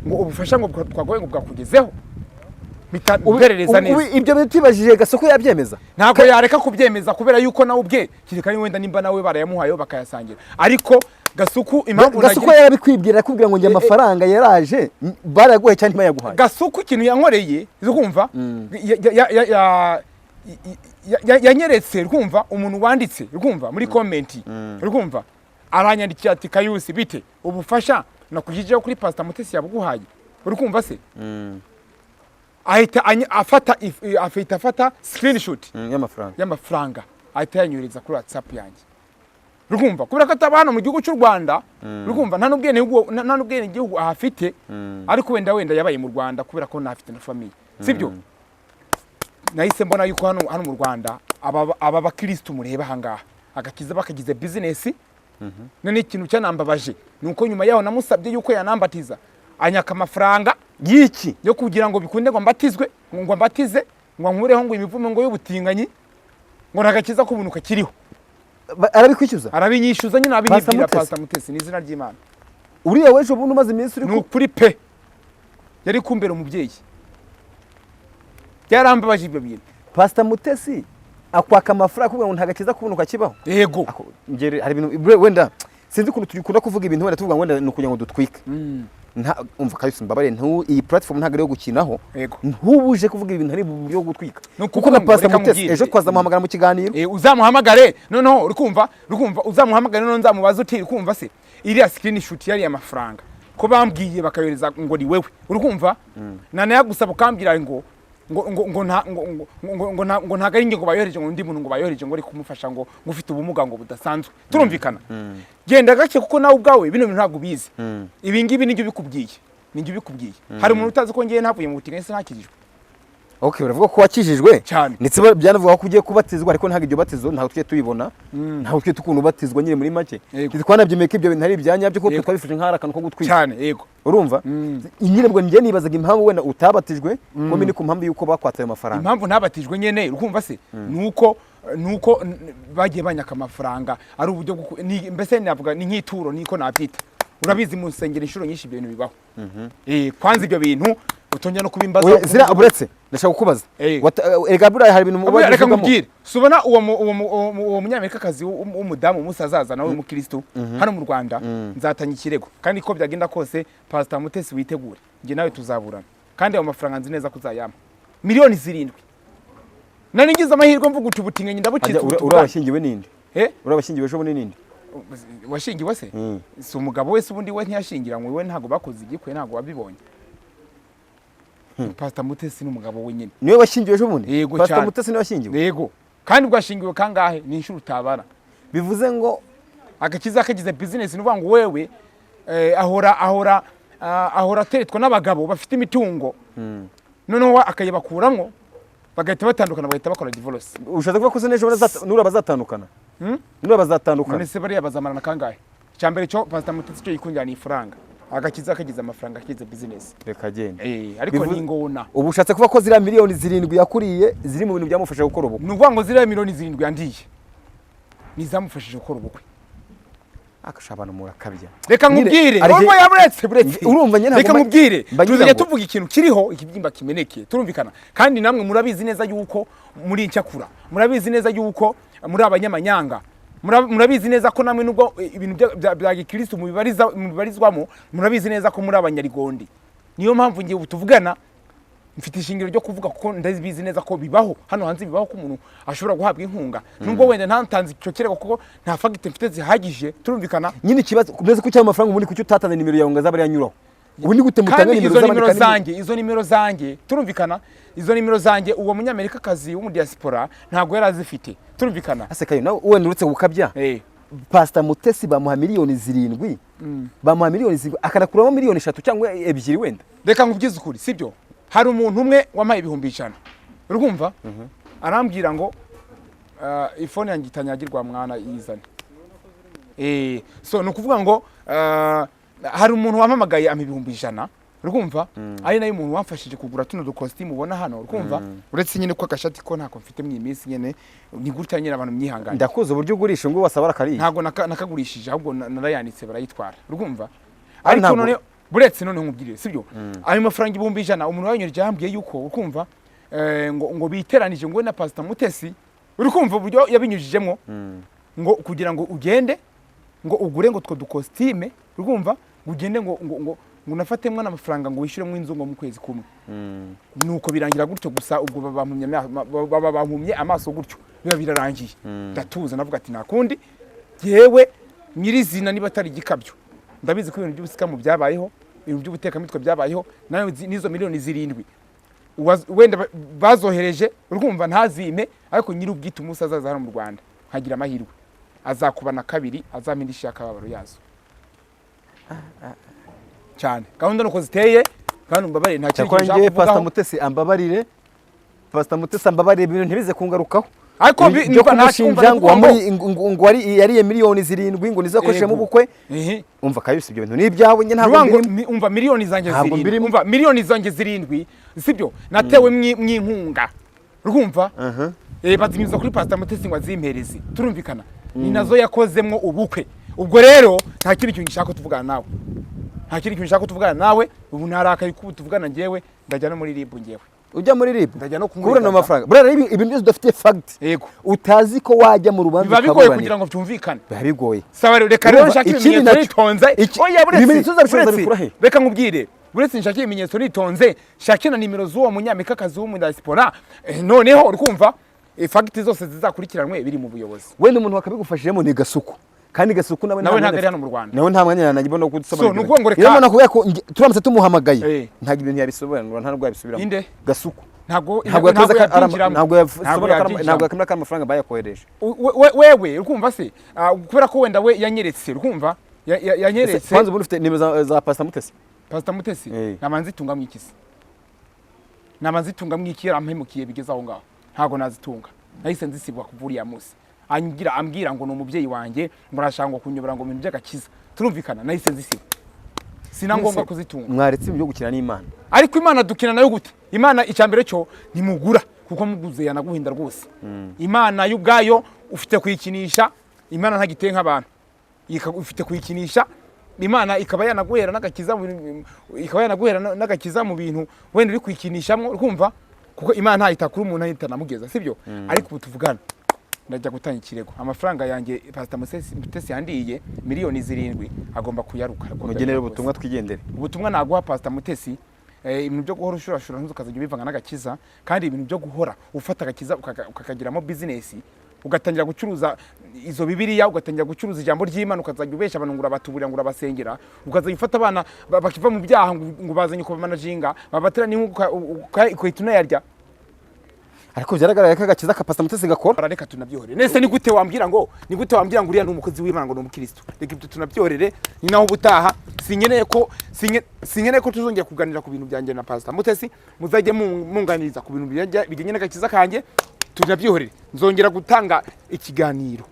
ngo ubufasha ngo twagoye ngo bwakugezeho. Mpita mperereza neza. Ibyo bintu tubajije Gasoko yabyemeza? Ntabwo yareka kubyemeza, kubera yuko nawe ubwe kereka ni wenda nimba nawe barayamuhayeho bakayasangira. Ariko Gasuku, impamvu Gasuku yarabikwibwira, arakubwira ngo njye amafaranga yaraje, barayaguhaye cyangwa ntibayaguhaye? Gasuku ikintu yankoreye, urumva, yanyeretse, urumva, umuntu wanditse, urumva, muri comment, urumva, aranyandikira ati: "Kayusi, bite? Ubufasha nakugejejeho kuri Pastor Mutesi yabuguhaye?" Uri kumva se? Ahita afata screenshot y'amafaranga. Y'amafaranga, ahita yanyohereza kuri WhatsApp yanjye, urumva, kubera ko ataba hano mu gihugu cy'u Rwanda, urumva, nta n'ubwenegihugu ahafite, ariko wenda yabaye mu Rwanda kubera ko ntafite na famille, sibyo? Nahise mbona yuko hano mu Rwanda aba bakirisitu mureba ahangaha agakiza bakagize business. None ikintu cyanambabaje ni uko nyuma yaho namusabye yuko yanambatiza, anyaka amafaranga. Y'iki? Yo kugira ngo bikunde ngo mbatizwe, ngo mbatize, ngo nkureho ngo imivumo ngo y'ubutinganyi, ngo ntagakiza k'ubuntu kakiriho. Arabikwishyuza? Arabinyishyuza nyine, Pastor abinyibwira. Mutesi? Pastor Mutesi, ni izina ry'Imana. Uriya w'ejo bundi umaze iminsi uri Ni ukuri pe, yari kumbera umubyeyi, byarambabaje ibyo bintu. Pastor Mutesi akwaka amafaranga, akubwira ngo nta gakiza k'ubuntu kakibaho? Yego. Ngere hari ibintu wenda sinzi ukuntu tugikunda kuvuga ibintu, wenda tuvuga ngo wenda ni ukugira ngo dutwike. Nta umva Kayusi, mbabare, ntu iyi platform ntabwo ari iyo gukinaho. Ntubuje kuvuga ibintu ari mu buryo bwo gutwika. Ni Kuko ukuvuga na ngo Pastor reka Mutesi nkubwire. ejo twazamuhamagara mu kiganiro. Uzamuhamagare noneho, urikumva, uzamuhamagare noneho nzamubaza uti: "Urikumva se, iriya screenshot yariya mafaranga ko bambwiye bakayohereza ngo ni wewe, urikumva, nanayagusaba ukambwira ngo nta ngo ngo ngo ngo nta ngo ntago ari njye ngo bayohereje, ngo undi muntu ngo bayohereje ngo ari kumufasha, ngo ufite ubumuga ngo budasanzwe." Turumvikana? Genda gake, kuko nawe ubwawe bino bintu ntabwo ubizi. Ibi ngibi nibyo bikubwiye, nibyo bikubwiye. Hari umuntu utazi ko ngiye ntavuye mu butinganyi se ntakijijwe? Okay, uravuga ko wakijijwe. Cyane. Ndetse byanavuga ko ugiye kubatizwa, ariko ntabwo iryo batizo ntabwo tujye tubibona, ntabwo tujye tukuntu ubatizwa nyine muri make. Twanabyemeye ko ibyo bintu ari ibya nyabyo, kuko twabifashe nk'aho ari akantu ko gutwika. Cyane, yego. Urumva nyine, ubwo njye nibazaga impamvu wenda utabatijwe, ko ni ku mpamvu y'uko bakwatse ayo mafaranga. Impamvu ntabatijwe nyene, urumva se, nuko bagiye banyaka amafaranga, ari uburyo bwo mbese navuga ni nk'ituro, niko nabyita. Urabizi, mu nsengero inshuro nyinshi ibyo bintu bibaho. Kwanza ibyo bintu utongera no kubimbaza. Oya, zira uretse ndashaka kukubaza. Erega buriya hari ibintu Buriya reka uvugamo. nkubwire, subona uwo munyamerikakazi w'umudamu umunsi azaza nawe w'umukristo hano mu Rwanda, nzatanga ikirego. Kandi ko byagenda kose, Pastor Mutesi, witegure, njye nawe tuzaburana. Kandi ayo mafaranga nzi neza ko uzayampa, miliyoni 7. Nari ngize amahirwe mvuga uti ubutinganyi ndabucitse. Harya Ubu tuvugana. uriya washyingiwe ninde? Eh? Uriya washyingiwe ejo bundi ninde? Washingiwe se? Si umugabo wese ubundi we ntiyashingiranywe, we ntabwo bakoze igikwe, ntabwo wabibonye. Pastor Mutesi n'umugabo we nyine. Niwe washyingiwe ejo bundi? Yego, Pastor cyane. Mutesi niwe washyingiwe? Yego, kandi ubwo kangahe? Ni inshuro utabara. Bivuze ngo agakiza kagize business, ni ukuvuga ngo wewe ahora ateretwa n'abagabo bafite imitungo, noneho we akayibakuramwo, bagahita batandukana, bagahita bakora divorce. Ushatse kuvuga ko se n'ejo nura bazatandukana? Nura bazatandukana? None se bariya bazamarana kangahe? Icya mbere cyo, Pastor Mutesi cyo yikundira ni ifaranga. Agakiza kagize amafaranga, kagize business. Reka genda. Ariko ni ingona. Ubu ushatse kuvuga ko ziriya miliyoni 7 yakuriye ziri mu bintu byamufasha gukora ubukwe? Ni ukuvuga ngo ziriya miliyoni 7 yandiye ni izamufashije gukora ubukwe. Akasha, abantu murakabya. Reka Nyine, nkubwire. hari Wowe yaburetse, buretse. Urumva nyine ntabwo Reka nkubwire. mba ngira Tuzajya ngo- tuvuga ikintu kiriho ikibyimba kimeneke, turumvikana. Kandi namwe murabizi neza yuko muri incyakura, murabizi neza yuko muri abanyamanyanga. Murabizi neza ko namwe nubwo ibintu bya gikristo mubibarizwamo, murabizi neza ko muri abanyarigondi. Niyo mpamvu ngiye ubu tuvugana mfite ishingiro ryo kuvuga, kuko ndabizi neza ko bibaho hano hanze, bibaho ko umuntu ashobora guhabwa inkunga, nubwo wenda ntatanze icyo kirego kuko nta facts mfite zihagije, turumvikana. Nyine ikibazo kumeze ko cyangwa amafaranga, ubundi kuki utatanze nimero yawe ngo azabe yanyuraho? Ubu ni gute mutanga Kandi nimero izo z'abandi nimero kandi zanjye, izo nimero zanjye, turumvikana, izo nimero zanjye uwo munyamerikakazi w'umudiaspora ntabwo yari azifite, turumvikana. Asekayo nawe wenda uretse gukabya, Pastor Mutesi bamuha miliyoni 7, bamuha miliyoni 7 akanakuramo miliyoni 3 cyangwa 2 wenda. Reka nkubwize ukuri, sibyo? Hari umuntu umwe wampaye 100,000, urumva, arambwira ngo iphone yanjye itanyagirwa, mwana yizane. So ni ukuvuga ngo hari umuntu wampamagaye ampa 100,000, urumva, ari nayo umuntu wamfashije kugura tuno dukositimu ubona hano, urumva, uretse nyine ko agashati ko ntako mfite mu iyi minsi nyine, ni gutya nyine, abantu myihangane. Ndakuzi uburyo ugurisha ngo wasaba akariye. Ntabwo nakagurishije, ahubwo narayanitse barayitwara, urumva. Ari Ariko ntabwo- none buretse, none nkubwire, sibyo? Ayo mafaranga 100,000 umuntu wayanyoreje yambwiye yuko, ukumva, ngo biteranije ngo we na Pastor Mutesi, uri kumva uburyo yabinyujijemo, ngo kugira ngo ugende ngo ugure ngo two dukositime, urumva, ngo ugende ngo unafatemo n'amafaranga ngo wishyuremo inzu ngo mu kwezi kumwe. Nuko birangira gutyo gusa. Ubwo baba bampumye amaso gutyo, biba birarangiye. Ndatuza, navuga ati nta kundi, yewe nyirizina niba atari igikabyo, ndabizi ko ibintu by'ubusikamu byabayeho, ibintu by'ubutekamitwe byabayeho, nawe n'izo miliyoni 7 wenda bazohereje, urumva, ntazime. Ariko nyir'ubwite umunsi azaza hano mu Rwanda nkagira amahirwe, azakuba na kabiri, azampa indishyi y'akababaro yazo cyane. Gahunda nuko ziteye, kandi umbabarire, nta kindi Cyakora kintu nshaka ngewe Pastor kuvugaho. Mutesi ambabarire, Pastor Mutesi ambabarire, ibintu ntibize kungarukaho. Ariko Byo numva kumushinja ngo numva ngo yariye miliyoni 7 ngo nizo yakoresheje mu Yego. bukwe. Ehe. Umva kayusi, ibyo bintu ni ibyawe, njye ntabwo Nuvuga ngo mbirimo. Umva, miliyoni zanjye Ntabwo 7 mbirimo. Umva, miliyoni zanjye 7, sibyo, natewe mw'inkunga, urumva, bazinyuza kuri Pastor Mutesi ngo azimpereze, turumvikana, ni nazo yakozemwo ubukwe. Ubwo rero nta kindi kintu nshaka ko tuvugana nawe, nta kindi kintu nshaka ko tuvugana nawe. Ubu narakaye ko ubu tuvugana, njyewe ndajya no muri RIB njyewe. Ujya muri RIB? Ndajya no Kuburana kumurega. amafaranga buriya rero, ibintu byose udafitiye fact, Yego. utazi ko wajya mu rubanza Biba bigoye ukaburanira. kugira ngo byumvikane. Biba bigoye. Sawa rero, reka rero Urumva, nshake ikindi ibimenyetso nacyo- nitonze. Oya, buretse, ibimenyetso uzabishobora buretse. uzabikura he? Reka nkubwire, buretse nshake ibimenyetso nitonze, nshake na nimero z'uwo munyamerikakazi w'umudiaspora. Noneho urikumva, facts zose zizakurikiranwe biri mu buyobozi. Wenda umuntu wakabigufashijemo ni Gasuku, kandi Gasuku nawe Nawe nta ntabwo mwanya ari hano mu Rwanda. Nawe nta mwanya yanagibona wo gusobanura. So, ni ukuvuga ngo reka- Niyo mpamvu nakubwiye ko turamutse tumuhamagaye, ntabwo ibintu yabisobanura, nta nubwo yabisubiramo. Inde? Gasuku. Ntabwo Ntabwo yakoze ntabwo yabyinjiramo. ntabwo Ntabwo yasobanura ko yabyinjiramo. ntabwo yakwemera ko ari amafaranga bayakohereje. Wewe urikumva se, kubera ko wenda we yanyeretse, urikumva, yanyeretse. Kwanza ubundi ufite nimero za Pastor Mutesi? Pastor Mutesi? Naba nzitunga mwikisi, naba nzitunga mwiki? Yarampemukiye bigeze aho ngaho, ntabwo nazitunga. Nahise nzisibwa kuva uriya munsi angira ambwira ngo ni umubyeyi wanjye, ngo arashaka ngo kunyobora ngo mu bintu by'agakiza, turumvikana. Nahise nzisiba, sina ngombwa kuzitunga. Mwaretse ibintu byo gukina n'Imana. Ariko Imana dukina nayo gute? Imana icya mbere cyo ntimugura, kuko muguze yanaguhinda rwose. Imana yo ubwayo ufite kuyikinisha, Imana ntagiteye nk'abantu. Ufite kuyikinisha Imana ikaba yanaguhera n'agakiza mu bintu, ikaba yanaguhera n'agakiza mu bintu wenda uri kuyikinishamo, urumva, kuko Imana ntayita kuri umuntu, ahitanamugeza, sibyo? Ariko ubu tuvugana ndajya gutanga ikirego. Amafaranga yanjye Pastor Mutesi yandiye miliyoni 7 agomba kuyaruka uko Mugenere byagenda kose. ubutumwa twigendere. Ubutumwa naguha Pastor Mutesi, ibintu byo guhora ushurashura ntuzukazajya ubivanga n'agakiza, kandi ibintu byo guhora ufata agakiza ukakagiramo business. ugatangira gucuruza izo Bibiliya, ugatangira gucuruza ijambo ry'Imana, ukazajya ubesha abantu ngo urabatuburira, ngo urabasengera, ukazajya ufata abana bakiva mu byaha ngo bazanye kubamanajinga, babatera n'inkunga, ukahita unayarya. Ariko byaragaragaye ko agakiza ka Pastor Mutesi gakora. Reka tunabyohorere. Nese ni gute wambwira ngo, ni gute wambwira ngo uriya ni umukozi w'Imana, ngo ni umukristo? Reka ibyo tunabyohorere, ni naho ubutaha. Sinkeneye ko tuzongera kuganira ku bintu byanjye na Pastor Mutesi. Muzajye munganiriza ku bintu bijyanye n'agakiza kanjye, tunabyohorere. Nzongera gutanga ikiganiro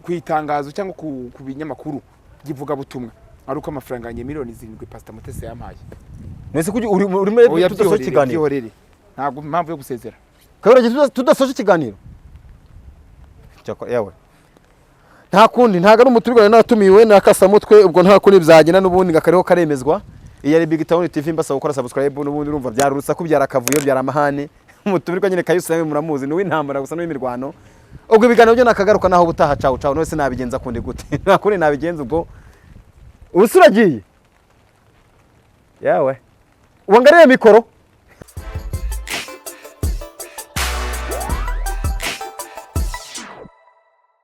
ku itangazo cyangwa ku binyamakuru by'ivugabutumwa ari uko amafaranga yanjye miliyoni 7 Pastor Mutesi yampaye. Nese kuki uri urimo Oya, tudasoje byihorere, ikiganiro? Byihorere, ntabwo impamvu yo gusezera. Kabura tudasoje ikiganiro. Cyakora yawe nta kundi, ntabwo ari umuturirwa natumiwe n'akasamutwe, ubwo nta kundi byagenda n'ubundi ngo akariho karemezwa. Iyi ari Big Town TV, mbasaba gukora subscribe. N'ubundi urumva byari urusaku, byari akavuyo, byari amahane. Umutumirwa nyine Kayusi nawe muramuzi, ni uw'intambara gusa n'uw'imirwano. Ubwo ibiganiro byo nakagaruka naho ubutaha. Cawu cawu. None se nabigenza kundi gute? Nta kundi nabigenza. Ubwo ubu se uragiye yawe, ubu ngariye mikoro.